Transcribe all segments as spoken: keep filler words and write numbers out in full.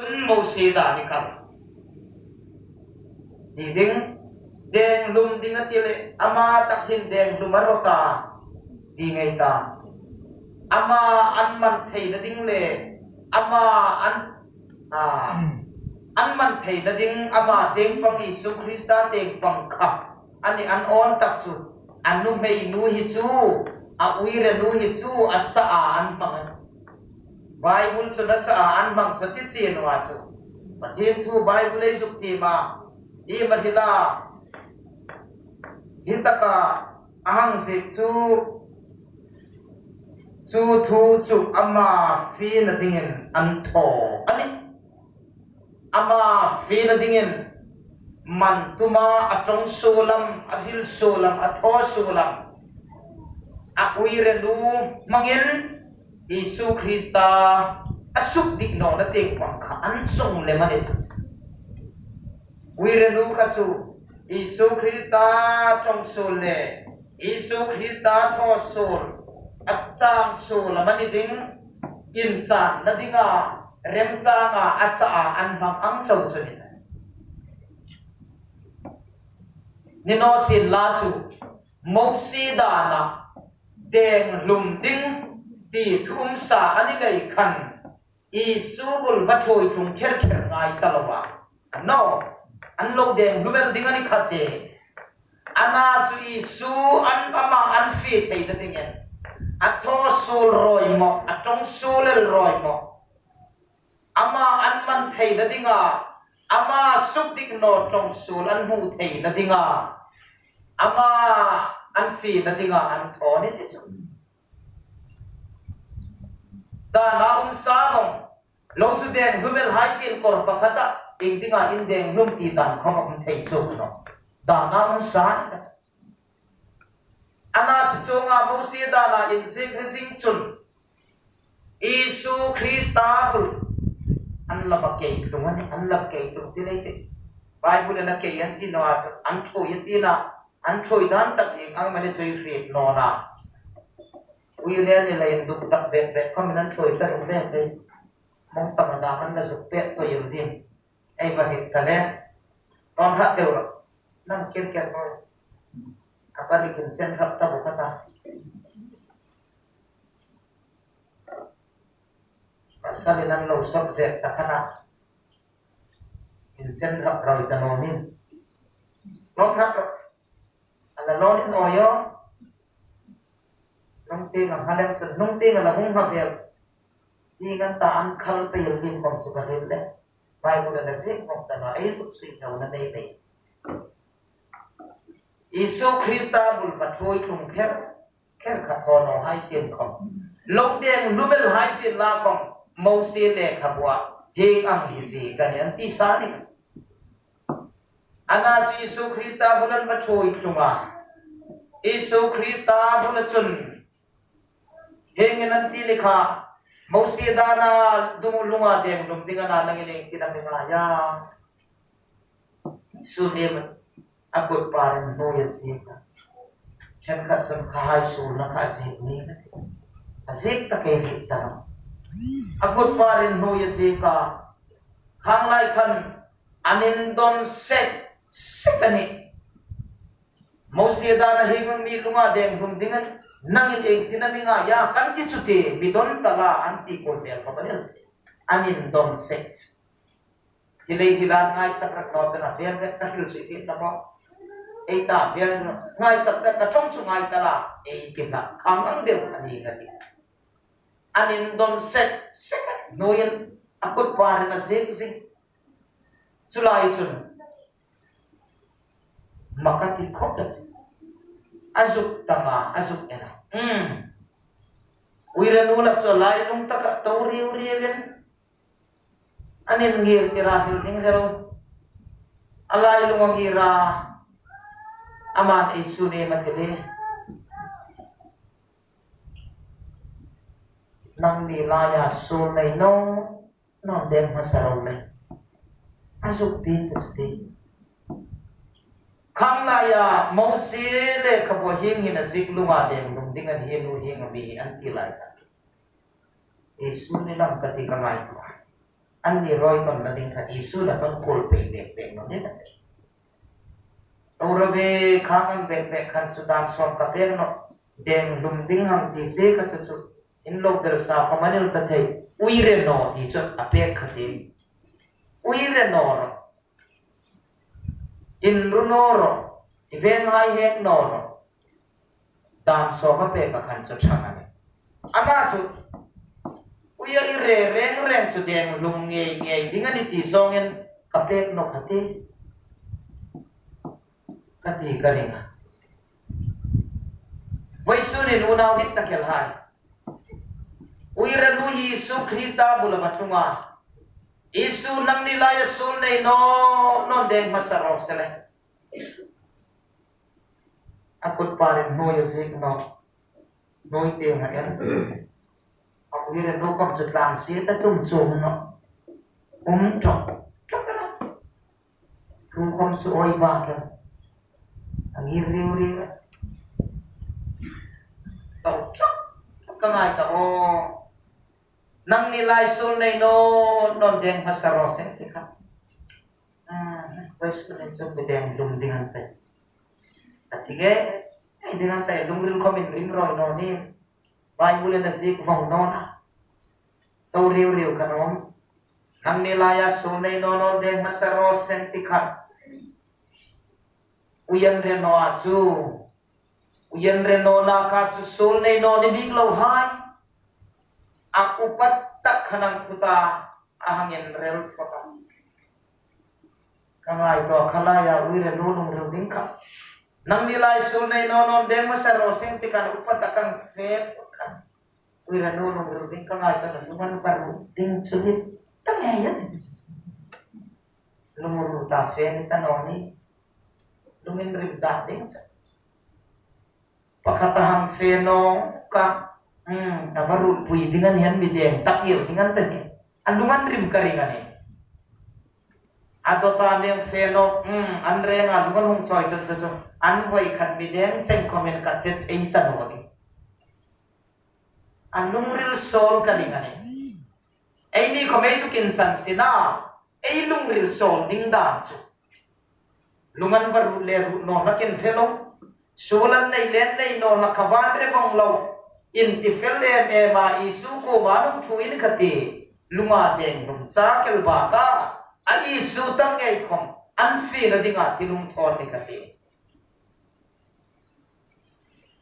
Mosie dan ni kha. Ti ding, deng hlum ding a ti le, ama tak hin deng hlum a rawt a, ti ngei ta. Ama an man theina ding le, ama an, a, an man theina ding, ama tieng pang Isu Krista tieng pang kha. A ni an awn tak chu, a nuhmei nu hi chu, a uire nu hi chu, a cha a an hmang a. Bible chun a cha a an hmang chu ti chi naw a chu. Pathien thu Bible ei zuk ti ma. Hi ma hi la. Hi taka a hang ziek chu, chu thu chu ama fiena dingin an thaw a nih. Ama fiena dingin man tuma a ṭawng suol am, a hril suol am, a thaw suol am. A uire nu hmangin Isu Krista a sukdik nawna tieng pang kha an sung lem a ni chu. Uire nu kha chu Isu Krista ṭawng suol le Isu Krista thaw suol a chang suol am a ni ding, inchangna dinga remchanga a cha a an hmang ang chau chu ni. Ni naw sien la chu, Mosie dana deng hlum ding ti thu um sa a ni lei khan, Isu bul va ṭhuoi tlung kher kher ngai ta lo a. An lo, an lo deng hlum el ding a ni kha te. Ana chu Isu an ama an fie theina dingin, a thaw suol rawi maw, a ṭawng suol el rawi maw, ama an man theina dinga, ama sukdik naw ṭawng suol an hmu theina dinga, ama an fiena dinga an thaw ni ti chu. Dana um sa vong, lo chu deng hlum el hai sien kor pakhata, ieng dinga in deng hlum ti dan khom a um thei chu naw. Dana um sa ni ta. Ana chu chuonga Mosie dana inziek hi zing chun, Isu Krista bul an la va kei tlung a nih, an la va kei tlung ti lei ti. Bible-in a kei an ti naw a chu, an ṭhuoi an ti naw a, an ṭhuoi dan tak hi ang mani chu ei hriet naw a. Uire ni lei duk tak bek bek khomin an ṭhuoi ta ring bek bek. Mong tam a dam an la zuk pek tawh el ding. Ei va hriet ta le. Rawn hrat deu rawh. Nang ker ker naw. A parikin chen hrap ta bawk a ta. Pasalin an lo subject ta kha a. Inchen hrap rawi ta naw nih. Rawn hrat rawh. A la lawn in awi aw. Hnung tieng a hma lem chun, hnung tieng a la hung hma vel. Ti ngan ta an khal pei el ding khom chu ka hril le. Bible-a la ziek bawk ta naw, ei zuk sui thauna nei nei. Isu Krista bul va ṭhuoi tlung kher kher kha thaw naw hai sien khom, lo deng hlum el hai sien la khom, Mosie lekhabua hieng ang hi ziek a nih an ti sa ni. Ana chu Isu Krista bul an va ṭhuoi tlung a. Isu Krista bula chun hieng hin an ti ni kha, Mosie dana deng hlum, lunga deng hlum ding a na, nangin ieng tin am i ngai a? Isu hnena a kut parin hnuoi a ziek a. Ṭhenkhat chun kha hai suolna kha a ziek ni. A ziek tak ei hriet ta naw. A kut parin hnuoi a ziek a. Khang lai khan an indawn sek sek a nih. Mosie dana hieng ang mi lunga deng hlum ding a, nangin ieng tin am i ngai a kan ti chu ti, mi dawn ta la an ti kuol vel khom a nih. An indawn sek sek. Hi lei hi la ngaisak rak naw chun a vel vel ka hril chu i ti ta maw. Ei ta vel ngaisak ta ka ṭawng chu ngai ta la, ei ti la khang ang deu a ni ka ti. An indawn sek sek a, hnuoiin a kut parin a ziek ziek. Chu lai chun mak a ti khawp el. A zuk tang a, a zuk en a. Hmm. Uire nu lak chu a lailung taka to riu riu in. An inngir tir a, hril ding hril. A lailung a ngir a. Aman Isu hnena a ti le. Nangni laia suol nei naw. Naw deng hmasa ro le. A zuk ti ta chu ti. Khang laia Mosie lekhabua hieng hin a ziek, lunga deng hlum ding a ni hi, nu hieng a mi hi an ti lai tak. Isu ni lam ka ti ka ngaituo a. Anni rawi tawnna ding kha Isu la tawn kul pei bek bek naw ni ta. Tura ve kha kan bek bek khan chu dan sawm ka pek nawh. Deng hlum ding hang ti che kha chu chu. In lo belsa khawm a ni ta thei. Uire naw ti chu a pek kha ti. Uire naw ro. Inru naw ro. I venghai hek naw ro. Dan sawm a pek a khan chu ṭhang a nih. Ama chu, uia i re reng reng chu deng hlum ngei ngei ding a ni ti zawngin ka pek nawk a ti. Ka ti ka ring a. Vawisun in unau dit tak el hai. Uire nu hi Isu Krista bula va tlung a. Isu nangni laia suol nei naw naw deng hmasa raw se le. A kut parin hnuoi a ziek nawh. Hnuoi tieng a en. A uire nu khawm chu tlang sie ta tum chuong nawh. Um ṭawk ṭawk a na. Thu khawm chu awi bak a. A ngir riu riu a. Ṭawk ṭawk ṭawk ka ngai ta aw. Nangni lai suol nei naw naw deng hmasa raw se ti kha. A, vawisun in chu mi deng hlum ding an tih. A ti nge, ei ding an tih, lungril khawmin rim rawi naw ni. Bible-in a ziek vawng naw na. To riu riu ka nuom. Nangni laia suol nei naw naw deng hmasa raw se ti kha. Uiin re naw a chu. Uiin re nawna kha chu suol nei naw ni bik lo hai. A upa tak khan a kut a, a hang inrel phawt a. Ka ngaituo kha laia uire nu lungril ding kha. Nangni lai suol nei naw naw deng hmasa raw se ti khan upa tak hang fe phawt khan. Uire nu lungril ding ka ngaituo na lungril va rut ding chu ni ta ngei a. Lungril ta fe ni ta naw ni. Lunginrim ta ding chu. Pakhat a hang fe nawk a. Hmm, a va rutpui ding a ni, an mi deng tak ngir ding an ta ni. A lung an rim ka ring a nih. A dawta mi fe nawk, hmm, an reng a lung an hung chawi chun chu chu. An voi khat mi deng seng khawmin ka chet ei ta naw a nih. A lungril sawl ka ring a nih. Eini khawm ei zuk inchan si na, ei lungril sawl ding dan chu. Lung an va rut le rut naw hlak inhre lo. Suol an nei le nei naw hlak kha va inre vawng lo. Inti fel em em a Isu kuoma lungthu in kha ti. Lunga deng hlum chak el bak a. A Isu tak ngei khawm an fiena dinga thi lung thawn ni kha ti.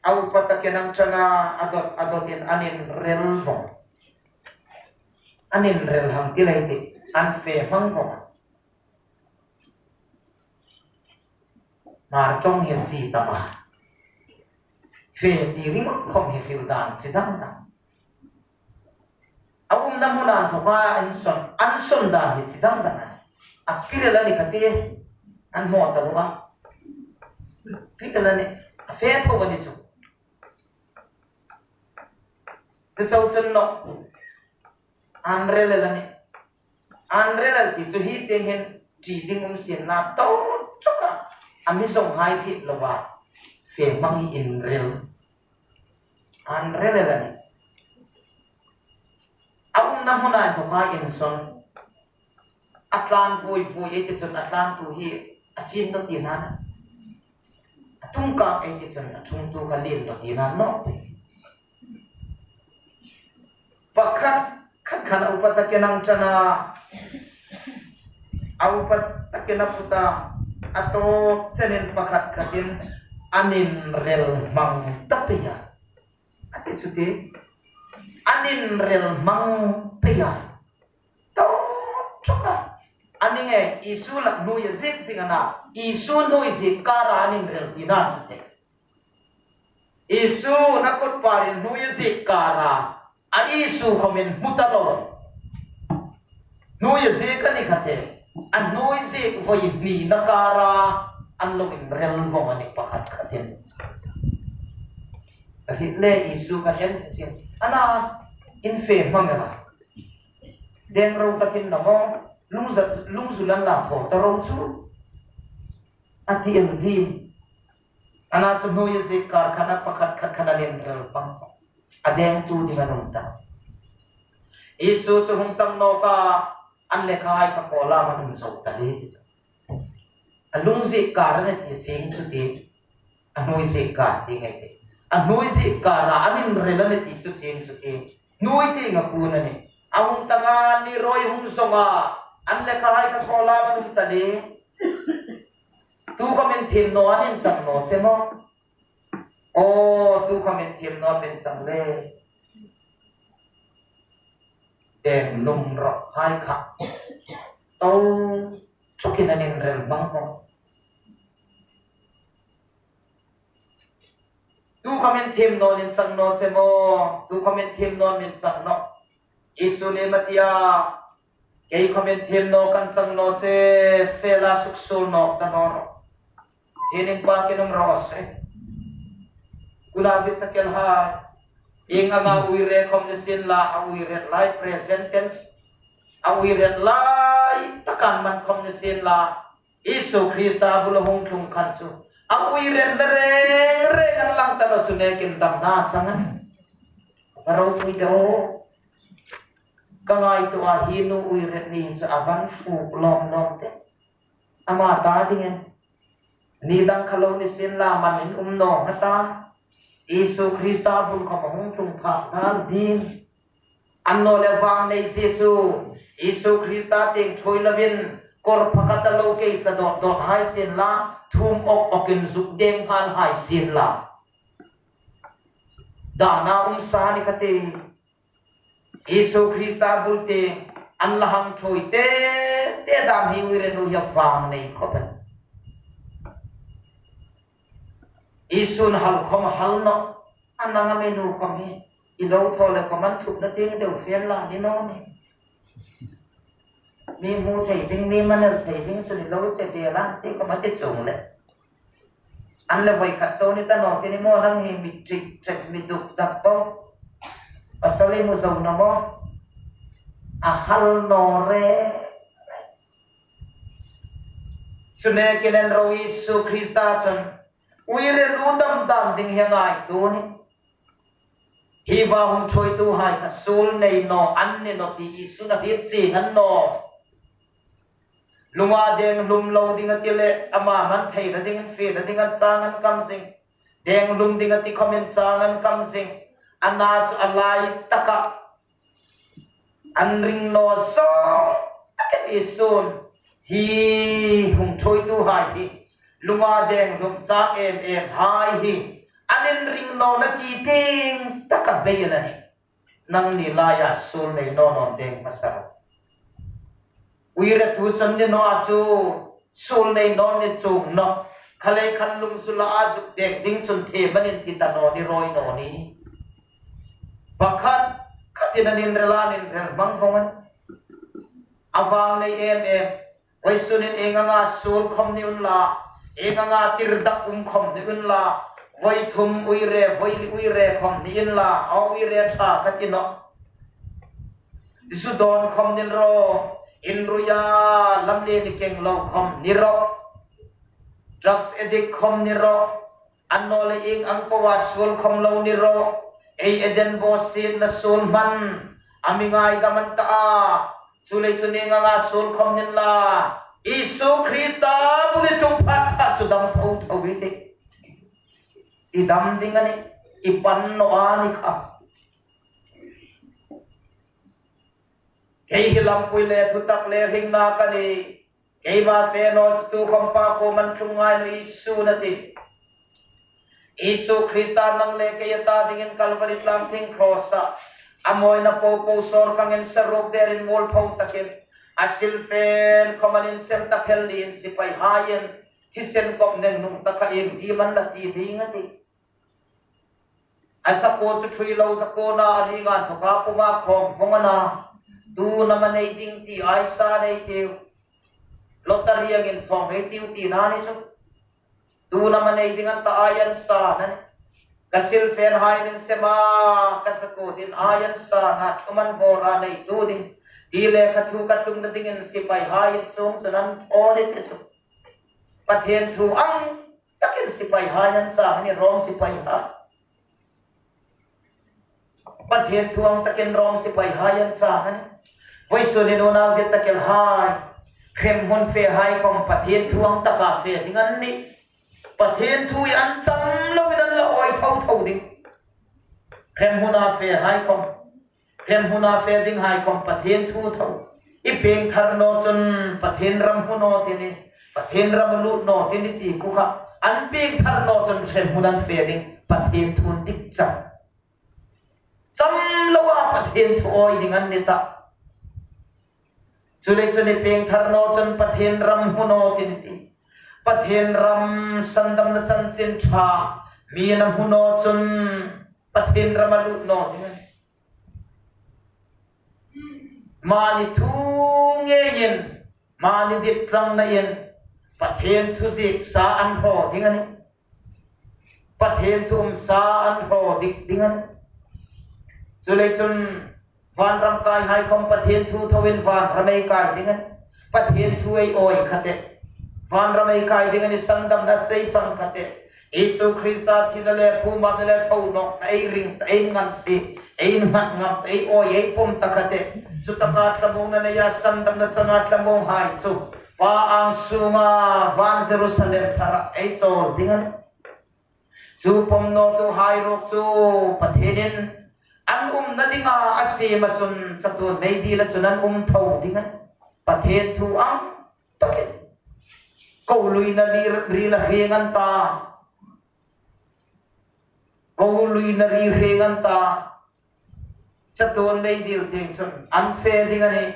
A upa takin an ṭan a, a dawt, a dawtin an inrel vawng. An inrel hang ti lei ti, an fe hmang vawng. Hmar ṭawng hin si ta ma. Fe ti ringawt khawm hi hril dan chi dang dang. A umna hmuna inthoka an sawn, an sawn dan hi chi dang dang a. A pirel a ni kha ti, an hmaw ta lo a. Pirel a ni, a fe tho a ni chu. Chu chau chun naw. An rel el a ni. An rel el ti chu hi tieng hin ṭi ding um sin na to ṭawk a. A mi zawng hai phit lo a. Fe hmang hi inrel. An rel el a ni. A umna hmuna inthoka insawn. A tlan vui vui ei ti chun a tlantu hi a chim naw ti nan. A ṭhungkam ei ti chun a ṭhungtu kha lien naw ti nan naw. Pakhat khat khan a upa takin an ṭan a. A upa takin a put a. A tawp chenin pakhat khatin an inrel hmang ta pei a. A ti chu ti. An inrel hmang pei a. To ṭawk a. A ni nge Isu lak hnuoi a ziek zing a na. Isu hnuoi ziek kara an inrel ti nan chu ti. Isu na kut parin hnuoi a ziek kara. A Isu khawmin hmu ta lo. Hnuoi a ziek a ni kha ti. A hnuoi ziek voi hnina kara an lo inrel vawng a ni pakhat khatin. Ka hriet le Isu ka hriet sin sin. A na in fe hmang a la. Deng ro ka tin na maw. Lungzat, lungzul an la thaw ta ro chu. A ti el dim. A na chu hnuoi a ziek kar khan a pakhat khat khan an inrel hmang. A dengtu ding an um ta. Isu chu hung tang nawk a, an lekhahai kha kawlam an um zo ta le. A lung ziek kar a ni ti chieng chu ti, a hnuoi ziek kar ti ngai ti. A hnuoi ziek kar a an inrel a ni ti chu chieng chu ti. Hnuoi tieng a kun a nih. A hung ta nga ni roi hung zong a, an lekhahai kha kawlam an um ta le. Tu kha min thiem naw an inchang naw che maw? Aw, tu kha min thiem naw min chang le. Deng lum rawk hai kha. To, chukin an inrel mang maw? Tu kha min thiem naw inchang naw che maw? Tu kha min thiem naw min chang naw. Isu le Matia, kei kha min thiem naw kan chang naw che, fe la suksuol naw ta naw ro. Thienin pa kin um ro se. Kula vit ta kel hai. Ieng anga uire khom ni sien la, a uiret lai present tense. A uiret lai takan man khom ni sien la. Isu Krista bula hung tlung khan chu a uiret na reng reng an lang ta lo chu nekin damna chang a. Ropui de aw. Ka ngaituo a hi nu uiret ni chu a van fuk lawm lawm te. Ama ta dingin. Ni dang kha lo ni sien la man in um naw nga ta. Isu Krista bul khom a hung tlung phak dal ding. Annawleh vang nei zie chu Isu Krista tieng ṭhuoi lovin kawr pakhat a lo kei tla dawt dawt hai sien la, thum ok okin zuk deng nghal hai sien la. Dana um sa ni kha ti. Isu Krista bul tieng an la hang ṭhuoi te, te dam hi uire nu hi a vang nei khop a. Isun hal khom a hal naw, a nang a mi nu khom hi, i lo thaw le khom an thupna tieng deu fiel la ni naw ni. Mi hmu thei ding, mi manel thei ding chu ni lo che ve la, ti khom a ti chuong le. An le voi khat chau ni ta naw ti ni maw nang hi mi ṭik ṭek mi duk dak po. Pasal i mu zo naw maw. A hal naw re. Chu nekin en ro Isu Krista chun uire nu dam dan ding hi a ngaituo ni. Hi va hung ṭhuoituhai kha suol nei naw an ni naw ti Isun a hriet chieng a ni naw. Lunga deng hlum lo ding a ti le ama man theina dingin fiena ding a chang an kam zing. Deng hlum ding a ti khomin chang an kam zing. Ana chu a lai taka an ring naw zawng takin Isun hi hung ṭhuoituhai hi lunga deng hlum chang em em hai hi an inring nawna ki tieng taka bei a nih. Nangni laia suol nei naw naw deng hmasa ro. Uire tu chun ni naw a chu suol nei naw ni chuong naw. Kha lei khan lung zu la a zuk deng ding chun thiem an inti ta naw ni rawi naw ni. Pakhat khatin an inrel a, an inrel hmang vong a nih. A vang nei em em. Vawisun in ieng anga suol khom ni unla, ieng anga tirdak um khom ni unla, voi thum uire, voi li uire khom ni unla, a uire ṭha ka ti naw. Zu dawn khom ni ro, inruia lamlien keng lo khom ni ro, drugs addict khom ni ro, annawleh ieng ang poa suol khom lo ni ro, ei Eden bawsietna suol hman a mi ngaidam an ta a. Chuleiin chu ieng anga suol khom ni unla, Isu Krista bula i tlung phat phat chu dam tho tho i tih. I dam ding a nih, i pan naw a ni kha. Kei hi lampui le thutak le hringna ka nih. Keima fe naw chu tu khom Pa kuomah tlung ngai naw Isun a ti. Isu Krista nang le kei a ta dingin Kalvari tlang thing cross-a a mawina po po sawr kangin saruok berin mualpho takin a silfen khom an insem ta phel niin sipaihaiin thisen kawp neng nung taka ieng ding am an la ti ding a ti. A zakuo chu ṭhui lo zakuo a ni a, a ring a, inthoka puma khawm vong a na. Tuin am a nei ding ti ai sa nei tiu. Lottery angin thawng hei tiu tina ni chu. Tuin am a nei ding an ta ai an sa a nih. Ka silfenhai min sem a, ka zakuo dingin ai an sa a, thum an vawr a, neitu ding. Ti le ka thu ka tlungna dingin sipaihai in chuong chun an thaw ni ti chu. Pathien thu ang takin sipaihai an chang a nih, Rom sipaihai. Pathien thu ang takin Rom sipaihai an chang a nih. Vawisun hin unau dit tak el hai, hremhmun fe hai khom Pathien thu ang taka fe ding an nih. Pathien thu hi an cham loin an la awi tho tho ding. Hremhmuna fe hai khom, hremhmuna fe ding hai khom Pathien thu tho. I pieng thar naw chun Pathien ram hmu naw ti ni, Pathien ram lut naw ti ni ti kha. An pieng thar naw chun hremhmun an fe ding, Pathien thu dik chang. Cham loa Pathien thu awi ding an ni ta. Chuleiin i pieng thar naw chun Pathien ram hmu naw ti ni ti. Pathien ram sandamna chanchin ṭha mi na hmu naw chun Pathien ram a lut naw ding a nih. Mani thu ngeiin, mani dit tlangnain Pathien thu ziek sa an hraw ding a nih. Pathien thu um sa an hraw dik ding a nih. Chuleiin vanram kai hai khom Pathien thu thoin vanram ei kai ding a nih. Pathien thu ei awi kha te, vanram ei kai ding a nih, sandamna chei chang kha te. Isu Krista thina le phûmna le thonawkna ei ring ta, ei ngan si, ei ngat ngam, ei awi, ei pawm ta kha te. Chu taka thlamuongna neia sandamna changa thlamuong hai chu Pa ang sunga van Jerusalem thara ei chawl ding a nih. Chu pawm nawtu hai ruok chu Pathienin an umna dinga a siem a chun chatuon meidila chun an um tho ding a nih. Pathien thu ang takin. Ko luina ri, ri la hrieng an ta. Ko luina ri hrieng an ta. Chatuon meidil tieng chun an fe ding a nih.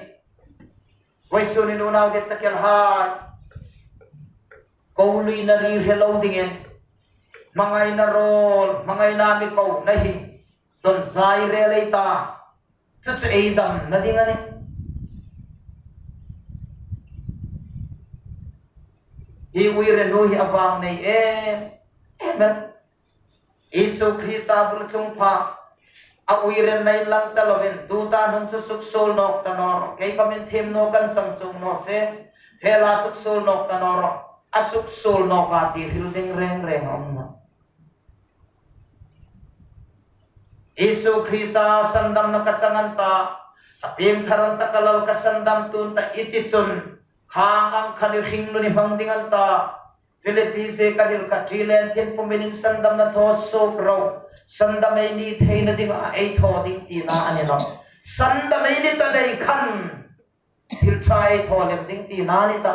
Vawisun hin unau det tak el hai. Ko luina ri hre lo dingin. Hmangaina rawl, hmangaina mi kona hi. Don zai rel ei ta. Chu chu ei damna ding a nih. Hi uire nu hi a vang nei em em el. Isu Krista bul tlung pha. A uire nei lang ta lovin, tuta hnung chu suksuol nawk ta naw rawh. Kei khawmin thiem naw kan chang chuong naw che. Fe la suksuol nawk ta naw rawh. A suksuol nawk a ti hril ding reng reng a um nawh. Isu Krista sandamna ka chang an ta, a pieng thar an ta, ka Lal ka sandamtu an ta i ti chun, khang ang khan i hringnun i hmang ding an ta. Philippi ziek a hril kha, ṭi le inthieng pumin sandamna thaw suok ro, sandam ei ni theina dinga ei thaw ding tina a ni nawh. Sandam ei ni ta lei khan, thil ṭha ei thaw lem ding tina a ni ta.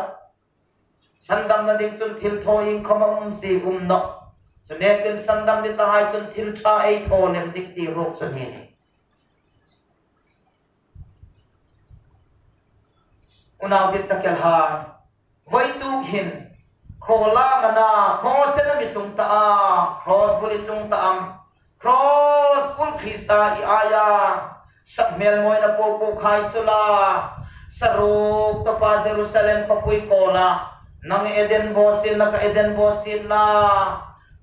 Sandamna ding chun thil thaw iengkhawm a um ziek um nawh. Chu nekin sandam ni ta hai chun thil ṭha ei thaw lem ding ti ruok chu a nih. Unau dit tak el hai. Vawituk hin, khaw lam a na, khaw chena mi tlung ta a, cross bul i tlung ta am. Cross bul Krista i aia, sak hmel mawina po po khai chu la, saruok tawpa Jerusalem khawpui kawla, nang Eden bawsietna ka Eden bawsietna,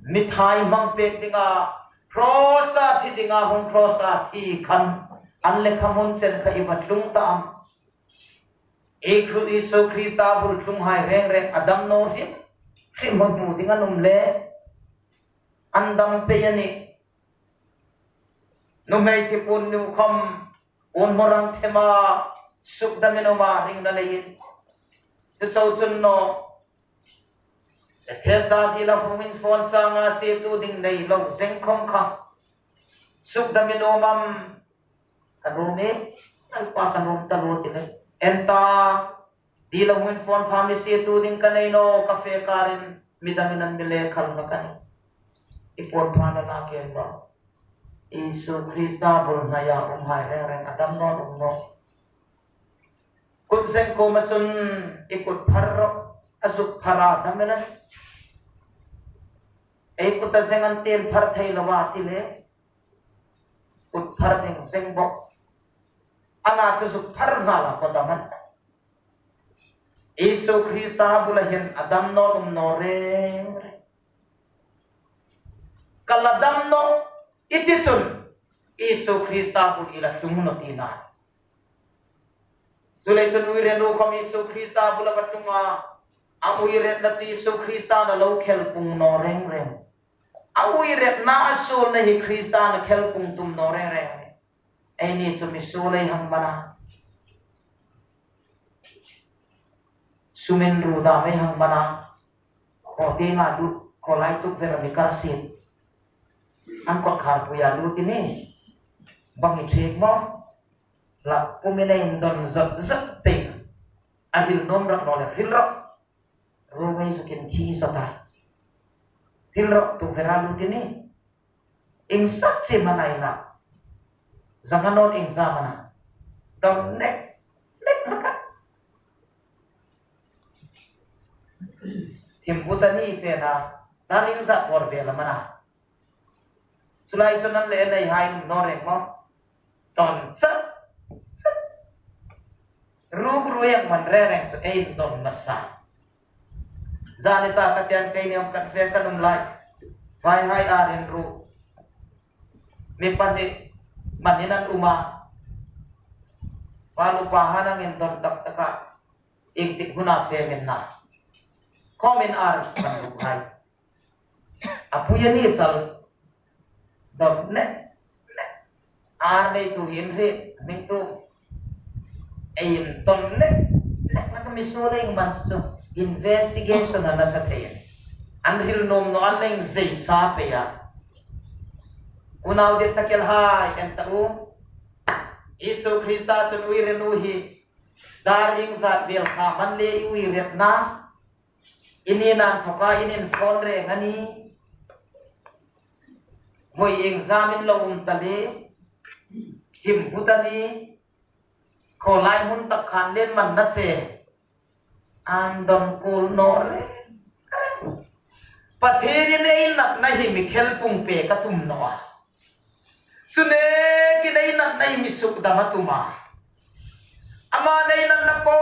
mi thai hmang pek dinga, cross-a thi dinga hung cross-a thi khan, an lekha hmun chen kha i va tlung ta am. Ei Kru-, Isu Krista bul tlung hai reng reng a dam naw hrim hrim hmu ding an um le. An dam pei a nih. Nuhmei thi puon nu khawm, puon hmawr ang thema, sukdamin um a ringna leiin. Chu chau chun naw. Bethesda dila hung infawn changa sietu ding nei lo zeng khawm kha. Sukdamin um am. Ka nuom e, Lalpa ka nuom ta lo ti le. En ta, dila hung infawn pha mi sietu ding ka nei naw, ka fe karin mi dangin an mi le khal na ka nih. I puon pha na na ken ba. Isu Krista bul hnaia um hai reng reng a dam naw um naw. Kut zeng kuoma chun i kut phar rawh, a zuk phar a dam el a nih. Ei kuta zeng an tiem phar thei lo a ti le. Kut phar ding zeng bawk. Ana chu zuk phar nghal a ka dam a nih. Isu Krista bula hin a dam naw um naw reng reng. Ka la dam nawh i ti chun Isu Krista bul i la tlung naw tina. Chuleiin chun uire nu khawm Isu Krista bula va tlung a, a uiretna chu Isu Krista-in a lo khel pung naw reng reng. A uiretna a suolna hi Krista-in a khel pung tum naw reng reng. Eini chu mi suol ei hang man a. Chumin ru dam ei hang man a. Khaw tienga lut, khaw lai tukvera mi kar siet. An kawtkhar puia lut i ni. Bang i ṭhiek maw? La pumin ei indon zot zot pei. A hril nuom rak naw le hril rawh. Ru ngei zukin thi zot a. Hril rawh, tukvera lut i ni. Ieng sak chi am a na i na. Zanga naw ieng zam a na. Dam nek, nek hlak a. Thim buta ni fe na. Dar ieng zat bor ve la am a na. Chu lai chun an le nei hai naw reng maw. Ton chat, chat. Ru ru ieng man re reng chu ei indon nasa. Zani ta ka tiang kei ni awm kan fe kan um lai. Vai hai a rin ru. Mi pahni manin an um a. Pa lu pa han ang indon tak tak a. Ieng tik huna fe min na. Khawmin ar kan ru hai. A pui a ni chal. Dawr ne, ne. Ar neitu hin ri, min tu. Ei indon ne, ne, na ka mi so le man chu. Investigation a nasa thei. An hril nuom naw an leng zei sa pei a. Unau det tak el hai en ta u. Isu Krista chun uire nu hi. Dar ieng zat vel kha man le i uiret na. I ni nan thoka in in phone reng a ni. Voi ieng zam in lo um ta le. Thim buta ni. Khaw lai hmun tak khan len man na che. An don kul naw re. Pathienin ei natna hi mi khelpung pek a tum naw a. Chu nekin ei natna hi mi suk dam a tum a. Ama nei natna po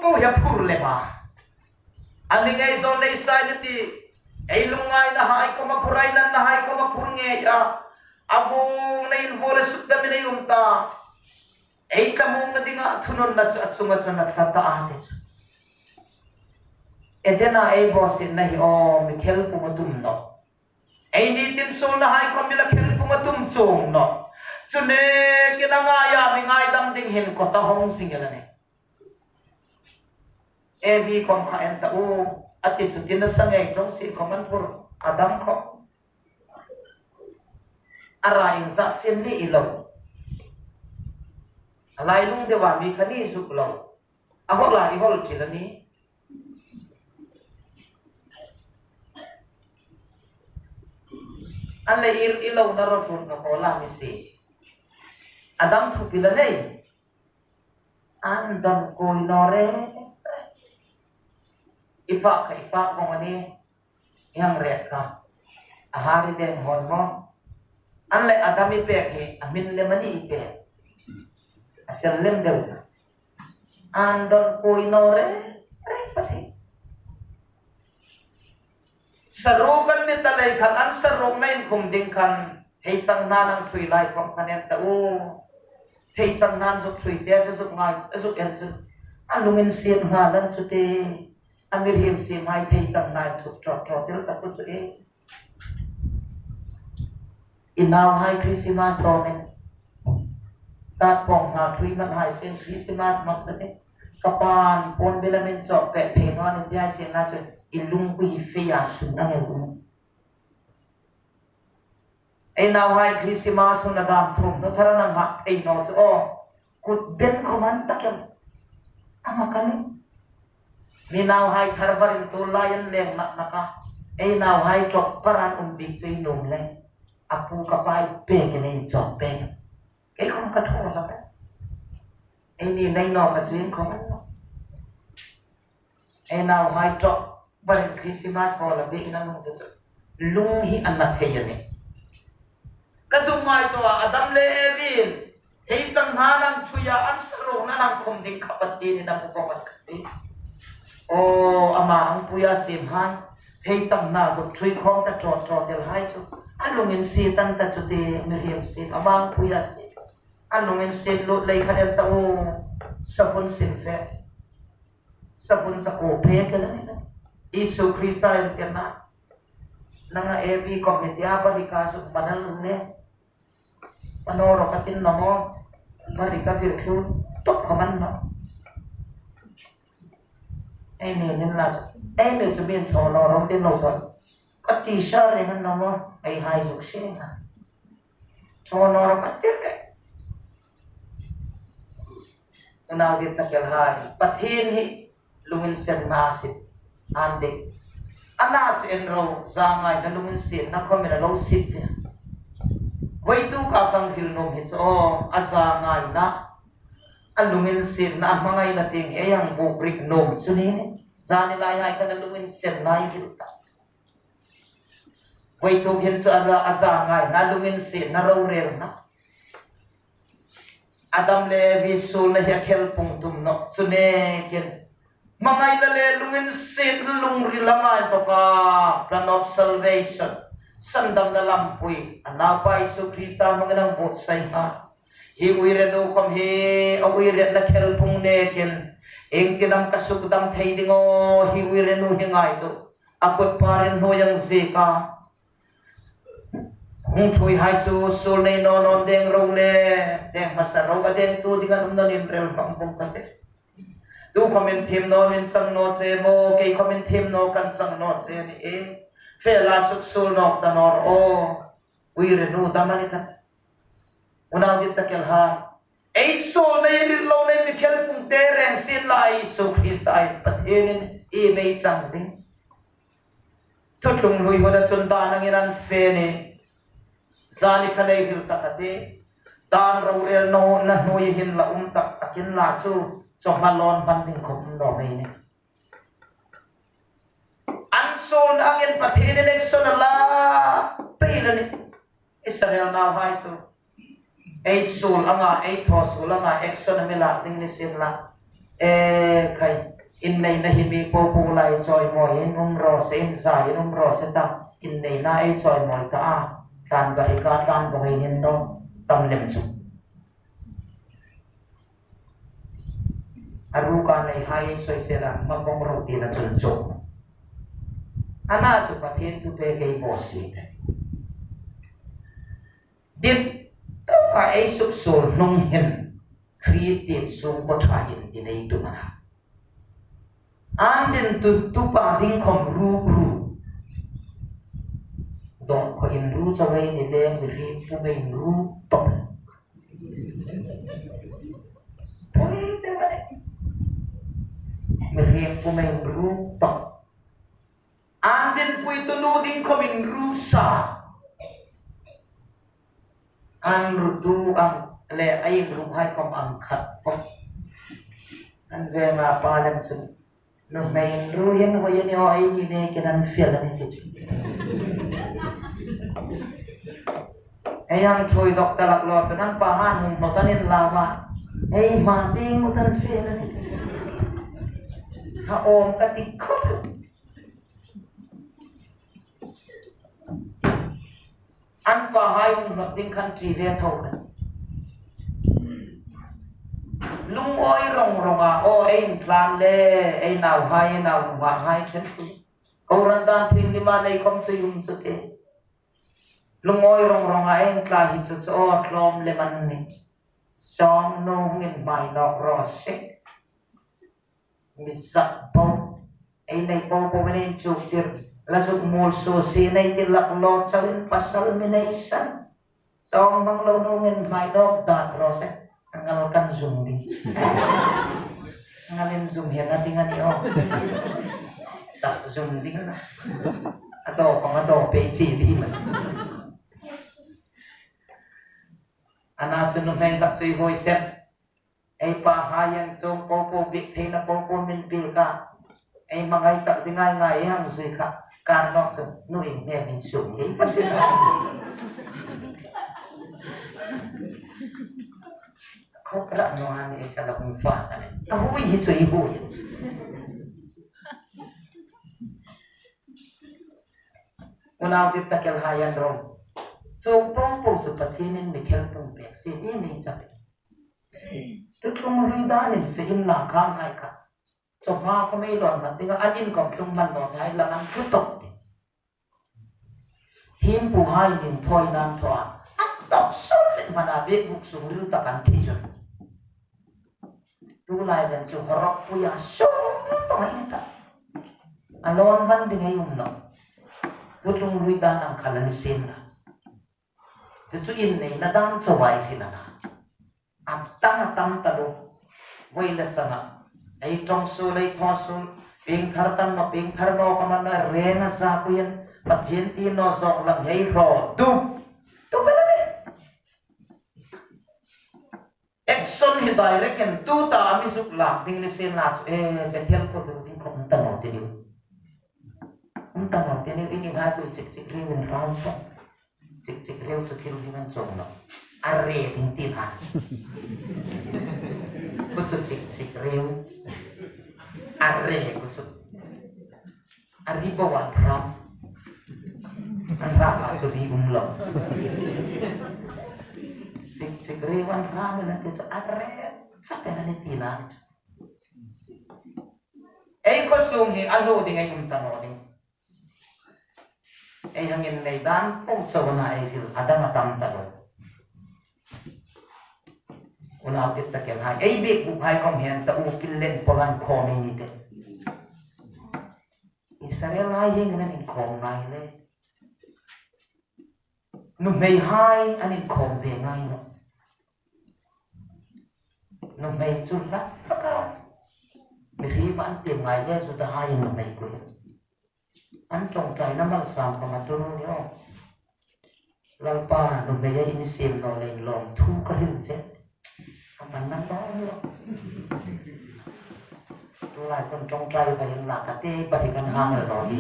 po hi a phur lem a. A ni ngei zo nei sai ni ti. Ei lungngaina hai khom a phur, ei natna hai khom a phur ngei a. A vuong nei in vuong le suk dam in ei um ta. Ei thlamuongna dinga thununna chu a chunga chun a tla ta a ti chu. Edena ei bawsietna hi aw mi khelpung a tum naw. Ei nitin suolna hai khom mi la khelpung a tum chuong naw. Chu nekin a ngaia mi ngaidam ding hin kawta hawng zing el a nih. Evi khom kha en ta u, a ti chu tin a sa ngei ṭawng si khom an phur, Adam khom. A ra ieng zat chen ni i lo. A lailung deu a mi kha ni zuk lo. A hol a i hol ṭhil a ni. An le i, i lo na ro thun ka hol a mi si. Adam thupi la nei. An don kul naw re. I fak kha i fak vong a ni. I hang ret kha. A har i den hon maw. An le Adam i pek hi, a hmin lem a ni i pek. A sel lem deu. An don kul naw re, re Pathien. Saruok an ni ta lei khan, an saruokna inkhum ding khan, theichang hnain an ṭhui lai khom khan en ta u. Theichang hnain zuk ṭhui te chu zuk ngai, zuk en chu. A lunginsiet nghal an chu te. A mihriem siemhai theichang hnain zuk ṭawt ṭawt tel ta pu chu e. I nauhai Christmas tawmin. Tat pawng hna ṭhui man hai sien Christmas mak ta te. Ka pan pawn bila min chawk pek thei naw ni ti hai sien na chu i lungpui hi fei a sun ang el um. Ei nauhai Christmas hun a dam thum, no thar an hang hak thei naw chu aw. Kut ben khom an tak el. Ama ka ni. Mi nauhai thar varin tu lai an leng nak nak a. Ei nauhai ṭawk par an um bik chu i nuom le. A pu ka pa i pek in ei chawk pek. Kei khom ka thaw hlak a. Ei ni nei naw ka zing khom an naw. Ei nauhai ṭawk, barin Christmas hall-a biekna lung chu chu. Lung hi a na thei a nih. Ka zuk ngaituo a, Adam le Evi-in, theichang hnain an ṭhui a, an saruokna an khum ding kha Pathienin a hmu bawk a ti. Aw, ama ang puia siemhai, theichang hna zuk ṭhui khom ta ṭawt ṭawt el hai chu. A lunginsiet an ta chu ti, mihriem siem, ama ang puia siem. A lunginsiet lut lei kha del ta u, savun sin fe. Savun sa ko pek el a ni. Isu Krista intirna. Nanga Evi committee a barika zuk man a lung le. Mano ro ka tin na maw. Barika vir tlu tuk ka man na. Ei ni nin la chu. Ei ni chu min thaw naw ro ti naw tawh. Ka ti sa reng an naw maw. Ei hai zuk si a. Thaw naw ro ka ti reng. Unau dit takel hai. Pathien hi lunginsenna a sie. An dik. A na chu en ro, zangaina lunginsietna khawmin a lo sie. Voituk a kan hril nuom hi chu aw, a zangaina, a lunginsietna, a hmangaina tieng hi ei hang buk rik nuom chu ni. Zanilai hai khan a lunginsenna ei hril ta. Voituk hin chu a la, a zangaina, a lunginsietna, rorelna. Adam le Evi suolna hi a khelpung tum nawh. Chu nekin hmangaina le lunginsietna lungrila ngai tawka plan of salvation, sandamna lampui, a Naupa Isu Krista hmangin a buotsai nghal. Hi uire nu khawm hi a uiretna khelpung nekin, iengtin am ka sukdam thei ding aw, hi uire nu hi ngaituo. A kut parin hnuoi a ziek a. Hung ṭhuoi hai chu suol nei naw naw deng ro le, deng hmasa ro, a dengtu ding an um naw nin rel hmang bawk ka tih. Tu khawmin thiem naw min chang naw che maw, kei khawmin thiem naw kan chang naw che ni e. Fe la suksuol nawk ta naw ro. Uire nu dam a ni kha. Unau dit takel hai. Ei suolna, ei hril lona mi khelpung te reng sien la, Isu Krista in, Pathienin i mei chang ding. Thuthlung hlui huna chun dan angin an fe ni. Zani kha nei hril tak a tih. Dan rorelna hnuoi hin la um tak takin la chu, chawhma lawn hman ding khawm um naw mei ni. An suolna angin Pathienin action a la pei la ni. Israel nauhai chu ei suol anga, ei thaw suol anga action a mi lak ding ni sien la. E khai, inneina hi mi popo lai chawimawi in um raw se, inzai in um raw se ta, inneina ei chawimawi ta a, tlan barika tlan bawngin hin dawng tam lem chu. A ruka nei hai ei sawisela, ma vawng ro tina chun chu. A na chu Pathien thupek ei bawsiet. Dit taka ei suksuol hnung hin Kristien sungkuo ṭha inti nei tum a na. An din tu, tupa ding khawm ru ru. Dawngkhaw inru chau ei ni le, mi hriek pum ei inru tawp. Pui te va le. Mi hriek pum ei inru tawp. An din puitu nu ding khawm inru sa. An rutu ang le a inru hai khawm ang khat fawk. An venga pa lem chun, nuhmei inru hin hoi a ni aw, ei ni nekin an fel a ni ti chu. Ei hang ṭhuoi dawk ta lak law chun an pa han hung hnawt an inlau a. Ei hma tieng hnawt an fel a ni ti chu. Ha awm ka ti khawp. An pa hai hung hnawt ding khan ṭi ve tho khan. Lungawi rawng rawng a, aw, ei intlan le, ei nauhai, ei nau nunghak hai ṭhen tu. Kohran dan thienghlim a nei khawm chu i um chu te. Lungawi rawng rawng a ei intla hi chu chu, aw, tlawm lem an ni. Sawm nu hung inhmai nawk raw se. Mi zak bo. Ei nei bo bo min inchuk tir. La zuk mual suo si nei ti lak law chauin pasal mi nei san. Sawm hmang lo nu min hmai nawk dan raw se. A ngal kan zum ding. Ngalin zum hi a ding a ni aw. Sa zum ding a na. A daw pang a daw pei chi ding a na. A na chu nuhmei hlak chu i hoi set. Ei pa hai an chuong popo, biek theina popo min biek a. Ei hmangai tak ding ngai ngai ei hang zui kha. Kar nawk chu nu in hne min sum lei fat. Khawp rah naw a ni, ei ka lo hung fa ta ni. A hui hi chu i hui. Unau dit takel hai an ro. Chuong popo chu Pathienin mi khelpung pek si ni mi chak. Thuthlung hlui danin fe inla kha ngai kha. Chawhma khawm ei lawn hman dinga an inkhawm tlung hman naw hai la nang thu tawp. Thiempu hai in thawi nan thaw a. An tawk sawr leh hmana biek buk sung ril tak an thi chun. Tulai dan chu hawrawk puia sung vawng a ni ta. A lawn hman ding ei um nawh. Tutlung lui dan ang kha la ni sien la. Chu chu inneina dan chauh ei hril a na. A tam a tam taluo. Voi le changa. Ei ṭawng suol, ei thaw suol. Piengthar tam ma piengthar naw ka man a reng a za kuiin. Pathien ti naw zawk lang ei hraw dup. Tu pe la ni. Action hi direct in tuta a mi zuk lak ding ni sien la chu, e, Bethel ko hlu ding ko um ta naw ti ni. Um ta naw ti ni, i ni hai pui chik chik riu in round to. Chik chik riu chu thil ding an chawng lo. A re ding ti na. Ko chu chik chik riu. A re ko chu. A ri bo an hram. An hram a chu ri um lo. Chik chik ri an hram na ti chu a re. Sa pe na ni ti na. Ei khaw sung hi a hlu ding ei um ta naw ding. Ei hang innei dan po chauh a na ei hril a dang a tam taluo. Unau dit ta kel hai. Ei bik buk hai khom hian ta u pil len polan khawm ei ni te. Israel hai hieng an inkhawm ngai le. Nuhmei hai an inkhawm ve ngai lo. Nuhmei chu hla taka. Mihriem an tiem ngai le Juda hai nuhmei kul. An ṭawngṭaina malsam khom a tul ni aw. Lalpa, nuhmei a in siem naw leiin lawmthu ka hril che. Ka man nang dawn lo. Tulai khom ṭawngṭai va in la ka te pari kan hang lo ni.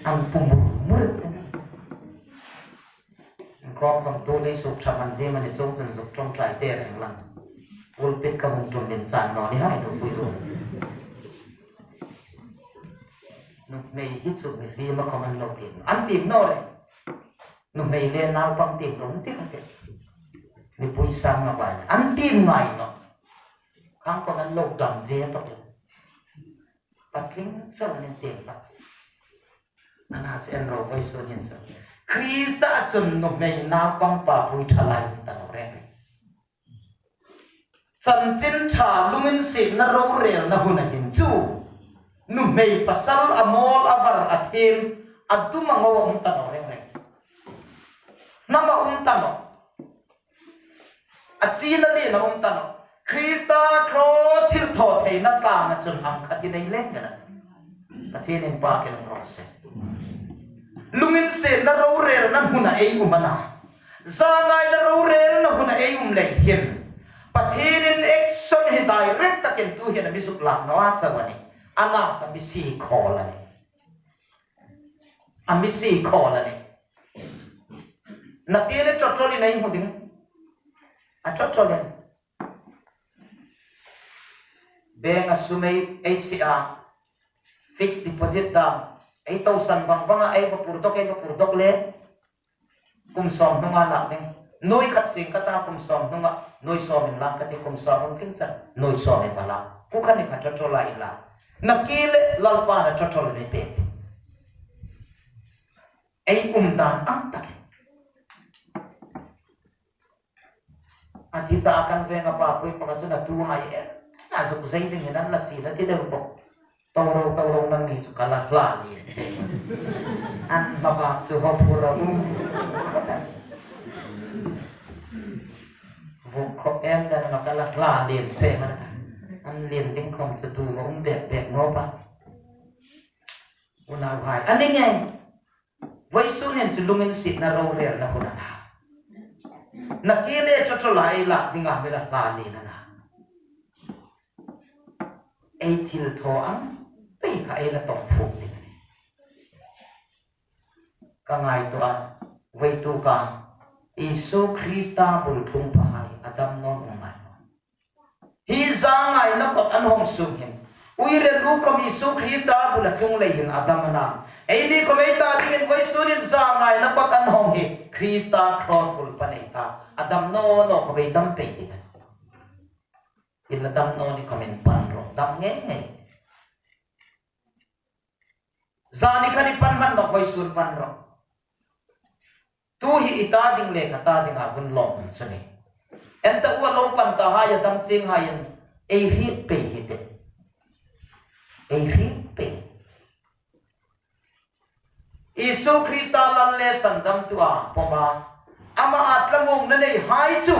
An pum mur mur. Khom khom tu nei suk ṭha man ding a ni chuong chun zuk ṭawngṭai te reng lang. Pulpit ka hung tum min chan naw ni hai tu pui ru. Nuhmei hi chu mihriem a khom an lo tiem. An tiem naw le. Nuhmei le naupang tiem lo ti kha te. Mipui sang a vai. An tiem ngai naw. Khang khom an lo dam ve tawp. Patling chauh an tiem ta. Ana chen ro vawisun hin chu. Krista chun nuhmei naupang papui ṭhalai ta lo reng. Chanchin ṭha lunginsietna rorelna huna hin chu nuhmei pasal a mawl a var a thiem a dum a ngo a um ta naw reng reng. Hnam a um ta naw. A chin a lien a um ta naw. Krista cross thilthawtheina tlanga chun ang khatin ei leng ka na. Pathien inpakin um raw se. Lunginsietna rorelna huna ei um a na. Zangaina rorelna huna ei um lei hin. Pathienin action hi direct takin tu hin a mi zuk lak naw a chauh a ni. A na chu a mi si khawl a ni. A mi si khawl a ni. Na ti le ṭawṭawlin ei hmu ding. A ṭawṭawlin. Bank a sum ei, ei sie a, fixed deposit dam, ei tosan vang vanga ei va pur dawk, ei va pur dawk le, kum sawm hnunga lak ding. Nuoi khat sing ka ta kum sawm hnunga, nuoi sawmin lak ka ti kum sawm hnung tling chan, nuoi sawmin va lak. Pu kha ni kha ṭawṭawla i lak. Na ki le Lalpa na ṭawṭawlin ei pek. Ei um dan ang takin. A thi ta kan venga papui pakhat chu na tu hai e. Na zuk zei ding hin an la chi la ti deu bawk. To ro, to ro nang ni chu ka la hla lien che. An hma bak chu hawp hur a um. Vuk khawp em dan a ka la hla lien che ma. An lien ding khom chu tu ma um bek bek naw pa. Unau hai. An ni nge. Vawisun hin chu lunginsietna rorelna hun a na. Na ki le ṭawṭawla ei lak dinga mi la hla lien a na. Ei thilthaw ang pei kha ei la tawng fuk ding a ni. Ka ngaituo a, vawituk a, Isu Krista bul ṭhungpha hai a dam naw um ngai. Hi zangaina kot an hawng sung hin. Uire lu khom Isu Krista bula tlung lei hin a dam a na. Eini khom ei ta dingin vawisun hin zangaina kot an hawng hi. Krista cross bul pan ei ta. A dam naw naw khom ei dam pei ding a ni. Ila dam naw ni khom inpan ro. Dam ngei ngei. Zani khan i pan hman nawk, vawisun pan rawh. Tu hi i ta ding le ka ta dinga hun lawm chu ni. Enta u a lo pan ta hai a dam chieng hai in ei hriet pei hi te. Ei hriet pei. Krista lal le sandamtu a pawm a, ama a thlamuongna nei hai chu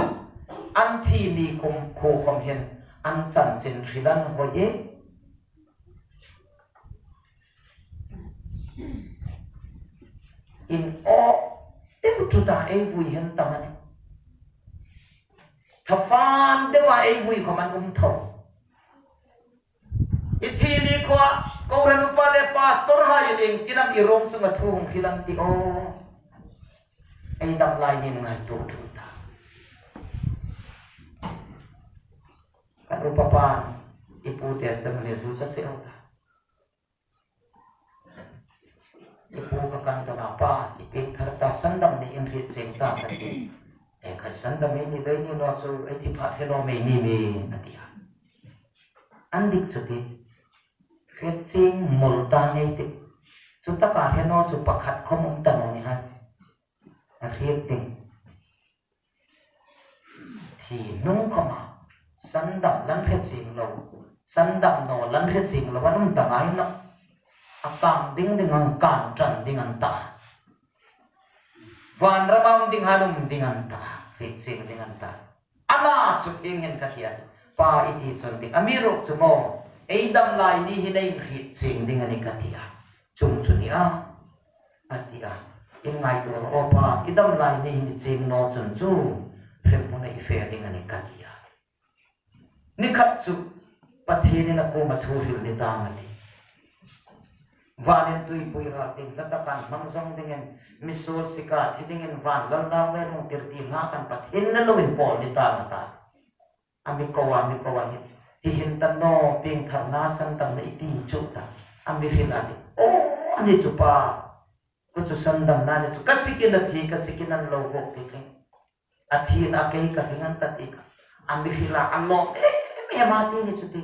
an thi ni khawm, khuo khawm hin an chanchin hril an hawi e. In aw, teu chu ta ei vui hen tam a nih. Thafan deu a ei vui khawm an um tho. I thi ni khuoa, kohran upa le pastor hai in tin am i ruong chunga thu hung hril an ti aw. Ei dam lai ni ngaituo ṭhuoi ta. Kan upa pan, i pu testimony hril ka che aw ta. I pu ka kan ta na pa, i pieng thar ta, sandam ni in hriet chieng ta ka ti. E khai sandam ei ni, ei ni naw chu, ei thi pha hre naw mei ni mi, a ti a. An dik chu ti. Hriet chieng mawl ta ngei ti. Chu taka hre naw chu pakhat khawm um ta naw ni hai. A hriet ding. Thi hnung khawma, sandam lan hre chieng lo, sandam naw lan hre chieng lo an um ta ngai nawh. A kang ding ding an, kang ṭan ding an ta. Vanrama um ding hai an um ding an ta, hriet chieng ding an ta. Ama chu hieng hin ka ti a, pa i ti chun ding, amiruokchu maw, ei dam lai ni hin ei hriet chieng ding a nih ka ti a. Chuong chu nia, a ti a. In ngaituo rawh aw pa, i dam lai ni hin i chieng naw chun chu hremhmuna i fe ding a nih ka ti a. Ni khat chu Pathienin a kuoma thu hril ni tang a ti. Vanin tuipui ral ding, hla taka hmang zawng dingin, misuol sika thi dingin, van lal nau le lungtir ti hla khan Pathien le loin pawl ni tang a ta. A mi ko a, mi ko a ni. Hi hin ta naw, pieng tharna, sandamna i ti chu ta. A mi hril a ni. Aw, a ni chu pa. Ko chu sandamna ni chu. Ka sikin a thi, ka sikin an lo vawk ti tling. A thi na kei ka hring an ta ti kha. A mi hril a, a lawm em em a ti ni chu ti.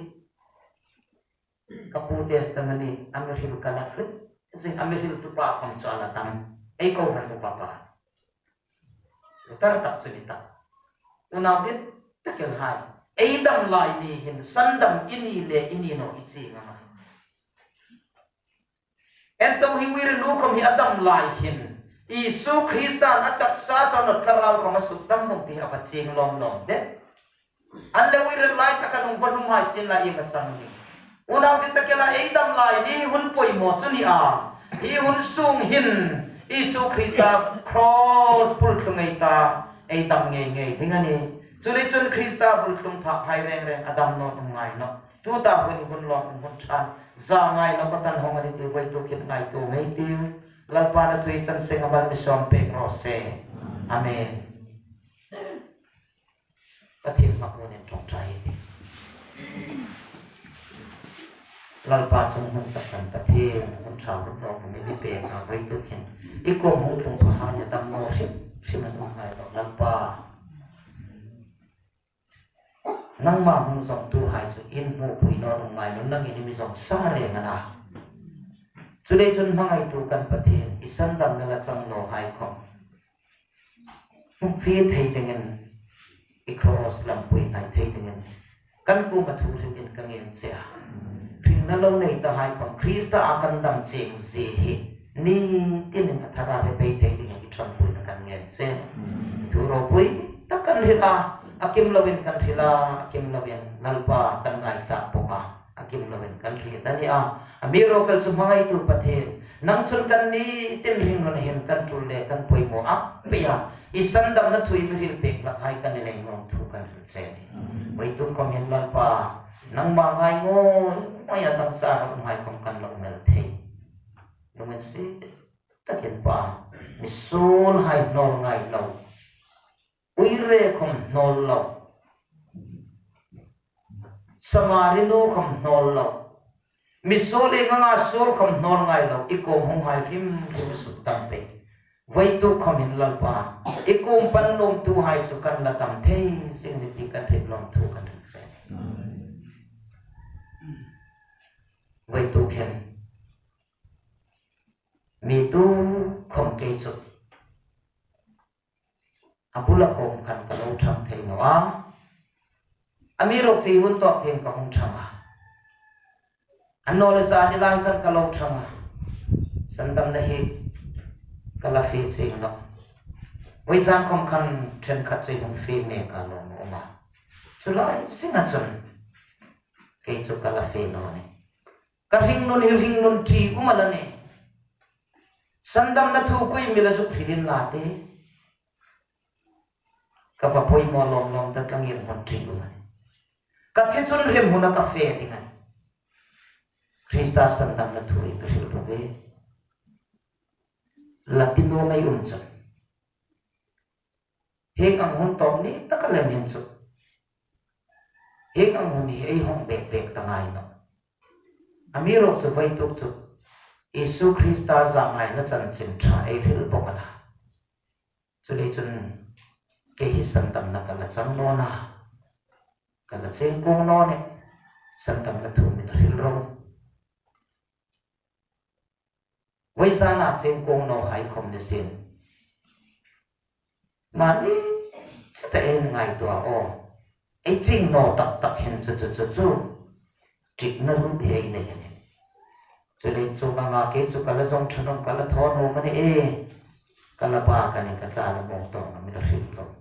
Ka pu testimony, a mi hril ka la hril. Zing a mi hriltu pa khawm chu a la tam. Ei kohran upa pa. Tar tak chu ni tak. Unau dit tak el hai. Ei dam lai ni hin sandam i ni le i ni naw i chieng a. Ento hi uire nu khawm hi a dam lai hin Isu Kristan a taksa chun a thlarau khawm a suk dam vawng ti a va chieng lawm lawm de. An le uire lai taka nung va hlum hai sien la ieng a chang ni. Unau dit tak el a, ei dam lai ni hun poimaw chu ni a. Hi hun sung hin Isu Krista cross pultlung ei ta, ei dam ngei ngei ding a nih. Chuleiin chun Krista pultlung phak hai reng reng a dam naw um ngai nawh. Tuta hun hi hun lawm hun ṭha, za ngai naw ka tan hawng a ni ti voi tu khin ngaituo ngei ei tiu. Lalpan a thu chang seng a mal mi sawm pek raw se. Amen. Pathien hmakuonin ṭawngṭai ei tih. Lalpa chungah hmun tak kan Pathien, hmun ṭha hmun rawng mi ni pek a voi tu khin. I kuoma hung tlung pha hai a dam naw hrim hrim an um ngai nawh Lalpa. Nangma hung zawngtu hai chu in hmupui naw um ngai nawh, nangin i mi zawng sa reng a na. Chuleiin chun hmangaituo kan Pathien, i sandamna la chang naw hai khawm hmu fie thei dingin, i cross lampui ngai thei dingin kan kuoma thu hrilin ka ngen che a. Hringna lo nei ta hai khawm Krista a kan dam chieng zie hi ni tinin a thara hre pei thei dingin i ṭhangpuina kan ngen che. Thu ropui tak kan hril a, a kim loin kan hril a, a kim loin Lalpa kan ngai tak bawk a, a kim loin kan hriet a ni a. Amiruokchu hmangaitu Pathien, nang chun kan ni tin hringnun hin kan tul le kan poimaw a pei a. I sandamna thu i mi hril pek hlak hai kan ni leiin lawmthu kan hril che a nih. Voi tu khawm hin Lalpa, nangma ngai ngawi ngawi a dangchar a um hai khawm kan lo mel thei. Lunginsiet takin Pa, misuol hai hnawl ngai lo, uire khawm hnawl lo, Samari nu khawm hnawl lo, misuol ieng anga suol khawm hnawl ngai lo, i kuoma hung hai hrim hrim suk dam pei. Voi tu khawm hin Lalpa, i kuoma pan lawmthu hai chu kan la dam thei zing ni ti kan hriet lawmthu kan hril che. Voi tu khin mi tu khawm kei chu a bula khawm khan ka lo ṭhang thei naw a. Amiruokchu hun tawk tieng ka hung ṭhang a. An naw le zani lai khan ka lo ṭhang a. Sandamna hi Ka la fe chieng nawh. Vawisun khom khan ṭhenkhat chu hung fe mek a lawm a um a. Chu lai zinga chun kei chu ka la fe naw nih. Ka hringnun hi hringnun ṭi um a la nih. Sandamna thu kuoma mi la zuk hril inla ti. Ka va poimaw lawm lawm ta, ka ngirhmun ṭi um a nih. Ka thi chun hremhmuna ka fe ding a nih. Krista sandamna thu ei hril ro ve. La ti nuom ei um chun, hieng ang hun tawp ni taka lem hin chu, hieng ang hun hi ei hawng bek bek ta ngai nawh. Amiruokchu vawituk chu Isu Krista zangaina chanchin ṭha ei hril bawk a la. Chuleiin chun kei hi sandamna ka la chang naw a, ka la cheng kuong naw nih. Sandamna thu mi la hril ro. Vawisuna cheng kuong nawhai khom ni sien, mani chita ei ngaituo a, ei ching naw tak tak hin chu chu chu chu ṭikna ruok hi ei nei a nih. Chuleiin chu ngang a kei chu ka la zawng ṭha nuom, ka la thaw nuom a nih e. Ka la bak a nih, ka tla la mawng tawng a mi la hril tawng.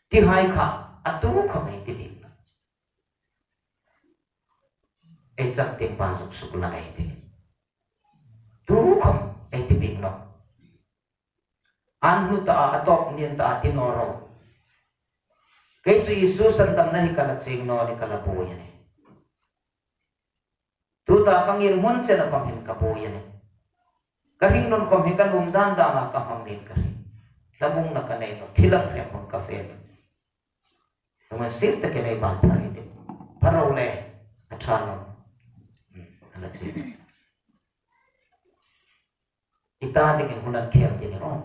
Tihai kha a tu khom ei ti bik nawh. Ei chang tieng pa zuk suk la ei ti. Tu khom ei ti bik nawh. An hnu ta a, a tawp nin ta a ti naw ro. Kei chu Isu sandamna hi ka la cheng naw nih, ka la buoi a nih. Tuta ka ngirhmun chena khom hin ka buoi a nih. Ka hringnun khom hi ka nuom dan dana ka hmang nin ka hring. Hlamungna ka nei nawh, thi lang hremhmun ka fe nawh. Tunga sir ta ke nei ban phar ei ti. Phar ro le, a ṭha naw. Hmm, a la chi. I ta dingin hun an khel ding a nih.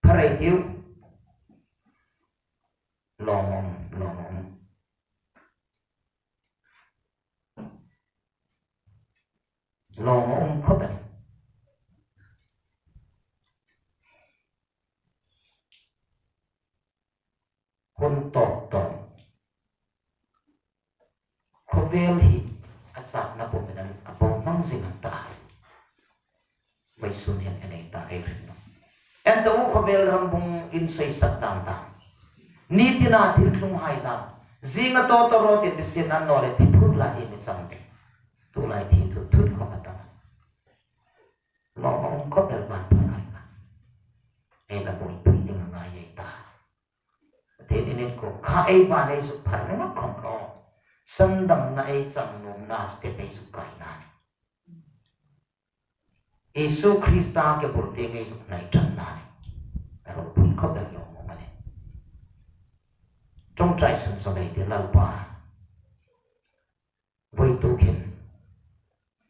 Phar ei tiu. Lawm a um, lawm a um. Lawm a um khop a nih. Hun tawp tawp khawvel hi a chakna pawmin a bo hmang zing an ta. Vawisun hin a nei ta ei hriet nawh. En ta u, khawvel rambung insawisak dam dam, ni tina thil tlunghai dam, zinga tawtawrawt in bisin an naw le thi phur la ei mi chang ding. Tulai thi thut thut khom a tam. Lawm a um khop el ban pharhai kha. Ei la buoipui ding a ngai ei ta. Pathien in ko kha ei ban ei zuk phar ringawt khom kha. Sandamna ei chang nuomna step ei zuk kaina a nih. Isu Krista ke bul tieng ei zuk hnai ṭhatna a nih. A ropui khop el lawm a um a nih. Ṭawngṭai sunzawm ei ti, Lalpa, vawituk hin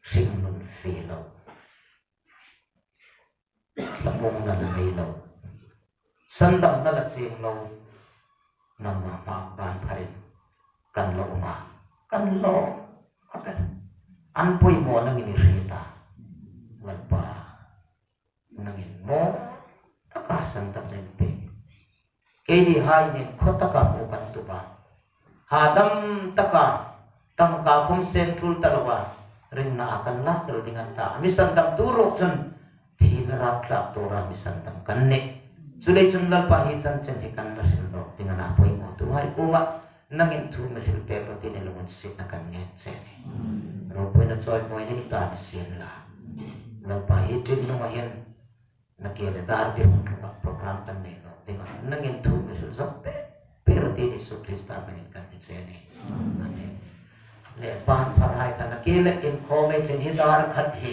hringnun fe lo, hlamungna la nei lo, sandamna la cheng lo, nangma hmaa ban pharin kan lo um a, kan lo, a kan, an poimaw nangin i hriet a, Lalpa, nangin maw taka sandamna in pe. Keini hai nin khawtaka hmu kan tup a, hadam taka tangka khom seng tul ta loa ringna a kan lak tel ding an ta. A mi sandamtu ruok chun thina rapthlak tura mi sandam kan nih. Chuleiin chun Lalpa, hi chanchin hi kan la hril nawk ding a na, poimawtuhai kuoma nangin thu mi hril pek rawh tiin i lunginsietna kan ngen che a nih. Ropuina chawimawina i ta mi sien la. Lalpa, hi ṭin hnunga hin na ke le dar bi hung tlunga program kan nei nawk ding a, nangin thu mi hril zawk pek pek rawh tiin Isu Krista hmingin kan ti che a nih. Amen. Le ban pharhai kha, na ke le inkhawm ei ṭhin hi dar khat hi